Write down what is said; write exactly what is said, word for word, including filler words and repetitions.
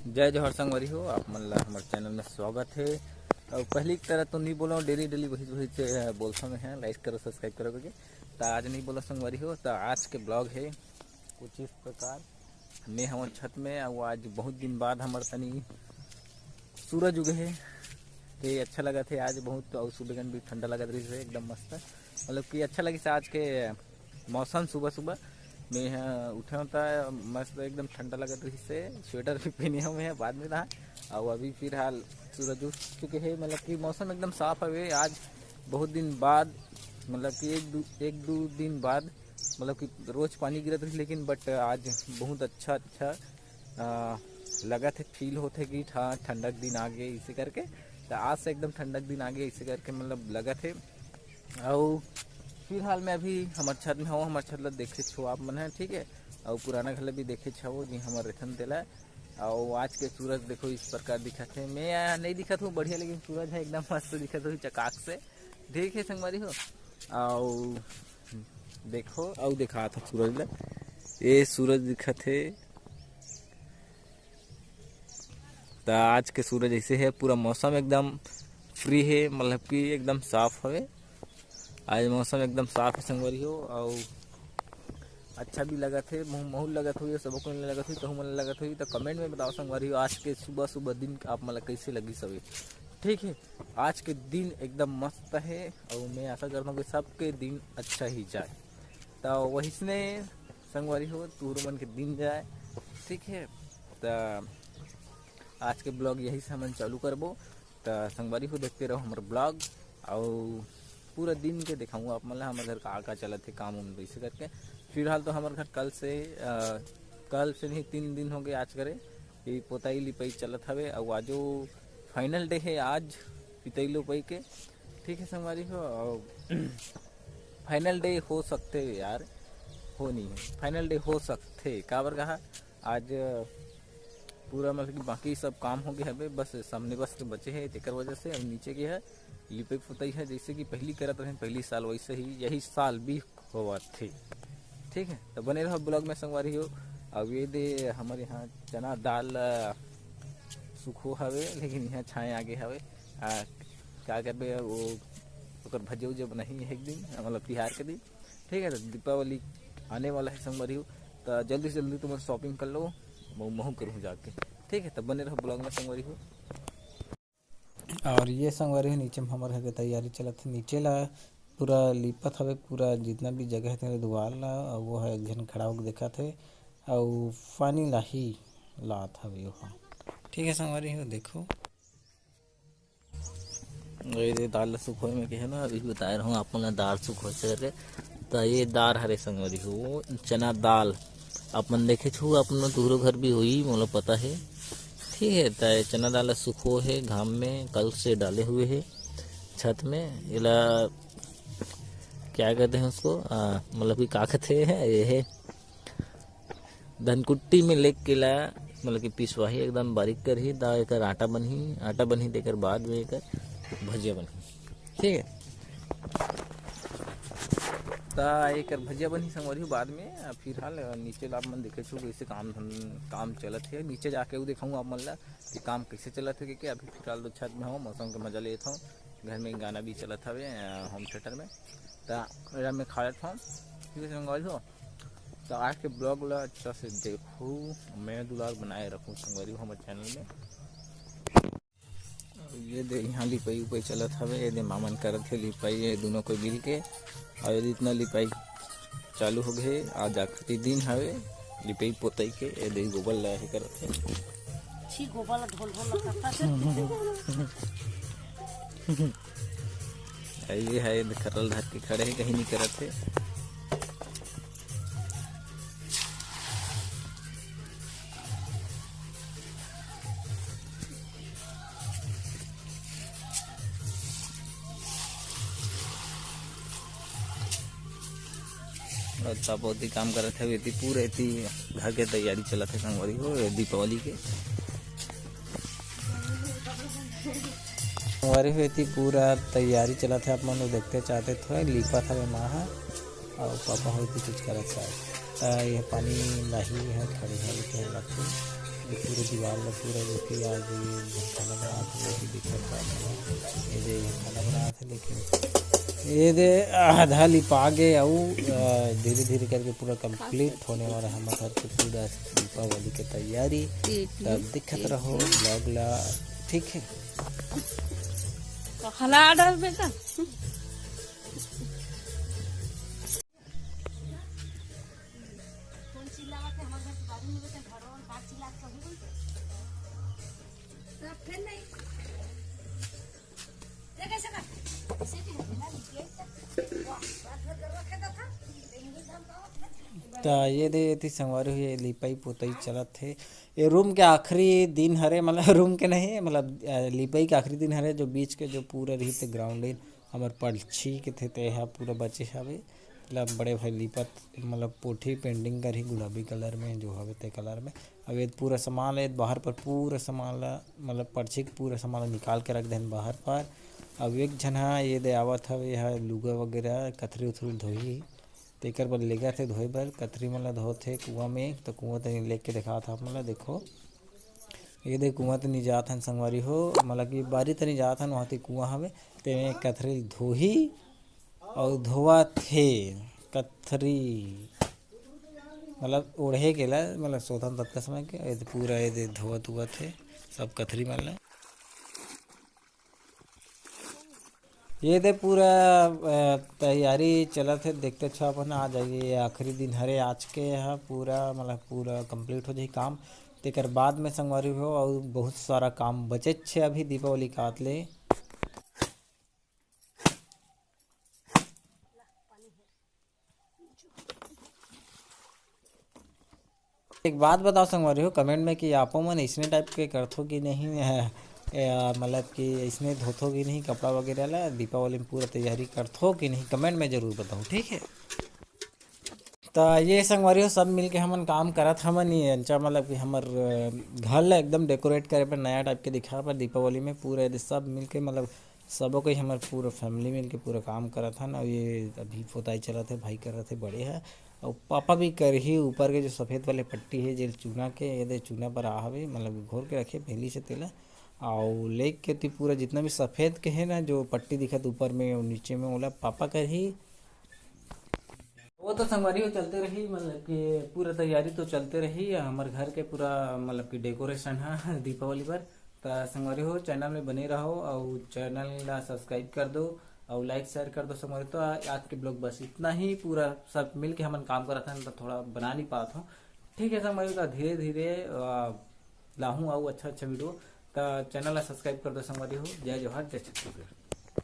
जय जोहार संगवारी हो, आप मन ला हमर चैनल में स्वागत है। और पहली की तरह तो नहीं बोलो, डेली डेली वही वही से बोलता मैं है, लाइक करो, सब्सक्राइब करो करके। तो आज नहीं बोला संगवारी हो, तो आज के ब्लॉग है कुछ इस प्रकार। मैं हूँ छत में, और आज बहुत दिन बाद हमर तनी सूरज उगे है, तो ये अच्छा लगा थे आज बहुत। और सुबह कन भी ठंडा लगत रही है, एकदम मस्त, मतलब कि अच्छा लगी से आज के मौसम। सुबह सुबह मैं यहाँ उठे होता, मस्त एकदम ठंडा लगत रही से, स्वेटर भी पहने हूँ मैं बाद में रहा। और अभी फिलहाल सूरज उग चुके हैं, मतलब कि मौसम एकदम साफ हवे आज, बहुत दिन बाद, मतलब कि एक दो एक दो दिन बाद, मतलब कि रोज पानी गिरत रही, लेकिन बट आज बहुत अच्छा अच्छा आ, लगत है, फील होत है कि ठा- ठंडक दिन आ गए इसे करके। तो आज से एकदम ठंडक दिन आ गए इसे करके, मतलब लगत है। और फिलहाल मैं अभी हमर छत में हूँ, हमर छत ला देखे छो आप मन है, ठीक है। और पुराना घर ला भी देखे छो जी हमर रतन तेला। और आज के सूरज देखो इस प्रकार दिखत है, मैं यहाँ नहीं दिखत हूँ बढ़िया, लेकिन सूरज है एकदम मस्त दिखत हो चकाक से, ठीक है संगवारी हो। और देखो, अउ दिखात हूँ सूरज ला, ये सूरज दिखत है। त आज के सूरज ऐसे है, पूरा मौसम एकदम फ्री है, मतलब कि एकदम साफ हवे। आज मौसम एकदम साफ है संगवारी हो, अउ अच्छा भी लगत है, महू महू लगत हुई, सबको लगत हुई, तहु मन लगत हुई। तो कमेंट में बताओ संगवारी हो, आज के सुबह सुबह दिन आप मन ला कैसे लगी सवे, ठीक है। आज के दिन एकदम मस्त है, और मैं आशा करता हूँ कि सबके दिन अच्छा ही जाए। तो वही से संगवारी हो, तुहरो मन के दिन जाए, ठीक है। तो आज के ब्लॉग यही से हमन चालू करबो। तो संगवारी हो, देखते रहो हमर ब्लॉग, और पूरा दिन के दिखाऊँ आप मन ला हमर घर का का चलत है काम उम वैसे करके। फिलहाल तो हमर घर कल से अ, कल से नहीं, तीन दिन हो गए आज करे, ये पोताई लिपाई चलत हवे। और आजो फाइनल डे है आज, पितई लोपई के, ठीक है संगवारी हो। और फाइनल डे हो सकते यार, हो नहीं है, फाइनल डे हो सकते, काबर कहा आज पूरा मतलब कि बाकी सब काम हो गया हवे, बस सामने बस के बचे है, तेकर वजह से। और नीचे के है लिपई पुतई है, जैसे कि पहली करत रहे पहली साल, वैसे ही यही साल भी होवत थे, ठीक है। तो बने रहो ब्लॉग में संगवारी हो। अब ये दे हमारे यहाँ चना दाल अ, सुखो हवे, लेकिन यहाँ छाए आगे हवे। आ, का करबे, वो ओकर भजे उजे बनाही एक दिन, मतलब तिहार के दिन, ठीक है। तो दीपावली आने वाला है संगवारी हो, तो जल्दी से जल्दी तुम शॉपिंग कर लो, मैं महू करूँ जाके, ठीक है। तो बने रहो ब्लॉग में संगवारी हो। और ये संगवारी हो, नीचे में हमर घर के तैयारी चलत है, नीचे ला पूरा लिपत हवे, पूरा जितना भी जगह है तेरे दुआर ला, और वो है एक झन खड़ा होके देखत है, और पानी ला ही लात हवे ओहा, ठीक है संगवारी हो। देखो, ये दे दाल ला सुखोए में कहे ना, अभी बताए रहूँ आप मन ला दाल सुखोए से करके। तो ये दाल हरे संगवारी हो, चना दाल, आप मन देखे छू, आप मन दूरो घर भी होई, मोला पता है, ठीक है। तो ये चना दाल ला सुखो है घाम में, कल से डाले हुए है छत में। एला क्या कहते हैं उसको, आ, मतलब कि का कहते हैं, ये है धनकुट्टी में लेके ला, मतलब कि पिसवाही एकदम बारीक करही, दा एकर आटा बनही, आटा बनही तेकर बाद में एकर भजिया बनही, ठीक है। ता एकर भजिया बनही संगवारी हो बाद में। आ, फिलहाल नीचे ला आप मन देखे छो कैसे काम धन काम चलत है, नीचे जाके वो दिखाऊँ आप मन ला कि काम कैसे चलत है, क्योंकि अभी फिलहाल तो छत में हूँ, मौसम के मजा लेत हूँ। घर में गाना भी चलत हवे, अ, होम थिएटर में। त एला मैं खा लेत हूँ, ठीक है संगवारी हो। तो आज के ब्लॉग ला अच्छा से देखो, मैं दुलार बनाए रखूँ संगवारी हो हमर चैनल में। ये दे यहाँ लिपाई उपाई चलत हवे, ये दे मामन करत हे लिपाई, ये दोनों कोई मिल के। और ये इतना लिपाई चालू हो गए, आज आखिरी दिन हवे लिपाई पोताई के। ये दे गोबर ला हे करत हे। छी, गोबर ला ढोल ढोल ला करता से। ये है, ये करल धर के खड़े हे, कहीं नहीं करत हे। और सब ओती काम करत हे, एती पूरे एती घर के तैयारी चलत हे संगवारी हो, ये दीपावली के। संगवारी हो, एती पूरा तैयारी चलत हे, आप मन देखते चाहते थोड़ा लिपत हवे माँ ह, और पापा हो भी कुछ करत हे। त ये पानी लाही है, खड़ी है, के लगथे। पूरे दीवार में पूरा जो कि आज ये खाना बनात हे, वो भी दिक्कत बात हे। ये दे, ये खाना बनात हे, लेकिन ये दे आधा लिपा गे, अउ, अ, धीरे-धीरे करके पूरा complete होने वाला हे हमर घर के पूरा दीपावली के तैयारी। तब दिखत रहो vlog ला, ठीक हे? तो हला डाल बेटा। त ये दे, एती संगवारी हो, ये लिपाई पोताई चलत हे। ये रूम के आखिरी दिन हरे, मतलब रूम के नहीं, मतलब, अ, लिपाई के आखिरी दिन हरे, जो बीच के जो पूरा रहिथे ground हमर पड़छी के थे, ते ह पूरा बचे हवे। मतलब बड़े भाई लिपत, मतलब पोठी painting करही गुलाबी colour में, जो हवे ते colour में। अब ये पूरा सामान ल, ये बाहर पर पूरा सामान ला, मतलब पड़छी के पूरा सामान ला निकाल के रख देन बाहर पर। अब एक झन ह ये दे आवत हवे, ये ह लुगा वगैरह कथरी उथरी धोही, तेकर बर लेगत हे धोए बर। कथरी मन ला धोत हे कुआं में, तो कुआं तनी लेके देखात हे आप मन ला। देखो, ये दे कुआं तनी जात हन संगवारी हो, मतलब कि बारी तनी जात हन, वहाँ ते कुआं हवे, तेमे कथरी धोही अउ धोवत हे कथरी, मतलब ओढ़े के ला, मतलब सोथन ततका समय के, ये दे पूरा ये दे धोवत उवत हे सब कथरी मन ला। ये दे पूरा, अ, तैयारी चलत हे, देखते अच्छा अपन आ जाइए, ये आखिरी दिन हरे आज के ह, पूरा मतलब पूरा complete हो जाही काम। तेकर बाद में संगवारी हो, अउ बहुत सारा काम बचेच हे अभी दीपावली के आत ले। एक बात बताओ संगवारी हो, comment में कि आपो मन इसने type के करथो कि नहीं, ए, मतलब कि इसने धोथो कि नहीं कपड़ा वगैरह ला, दीपावली में पूरा तैयारी करथो कि नहीं, comment में जरूर बताओ, ठीक है। त ये संगवारी हो, सब मिलके हमन काम करत हमन, ये अंचा मतलब कि हमर, अ, घर ला एकदम decorate करे पर, नया type के दिखाए पर दीपावली में पूरा ये सब मिलके, मतलब सबो कोई हमर पूरा family मिलके पूरा काम करत हन। अउ ये अभी पोताई चलत हे, भाई करत हे, बड़े हे, अउ पापा भी करही। ऊपर के जो सफेद वाले पट्टी हे, जेल चूना के, ये दे चूना पर आ हवे, मतलब घोर के रखे पहली से तेला। अउ लेग के ती पूरा जितना भी सफेद के हे ना, जो पट्टी दिखत ऊपर में अउ नीचे में, ओला पापा करही। वो तो संगवारी हो चलते रही, मतलब कि पूरा तैयारी तो चलते रही हमर घर के पूरा, मतलब कि decoration है दीपावली पर। त संगवारी हो, channel में बने रहो अउ channel ला subscribe कर दो अउ like share कर दो संगवारी। तो आ-, आज के vlog बस इतना ही। पूरा सब मिल के हमन काम करत हन, तो थोड़ा बना नहीं पात हो, ठीक है संगवारी। तो धीरे धीरे, आ, लाहूँ अउ अच्छा अच्छा video। त channel ला subscribe कर दो संगवारी हो। जय जोहार, जय छत्तीसगढ़।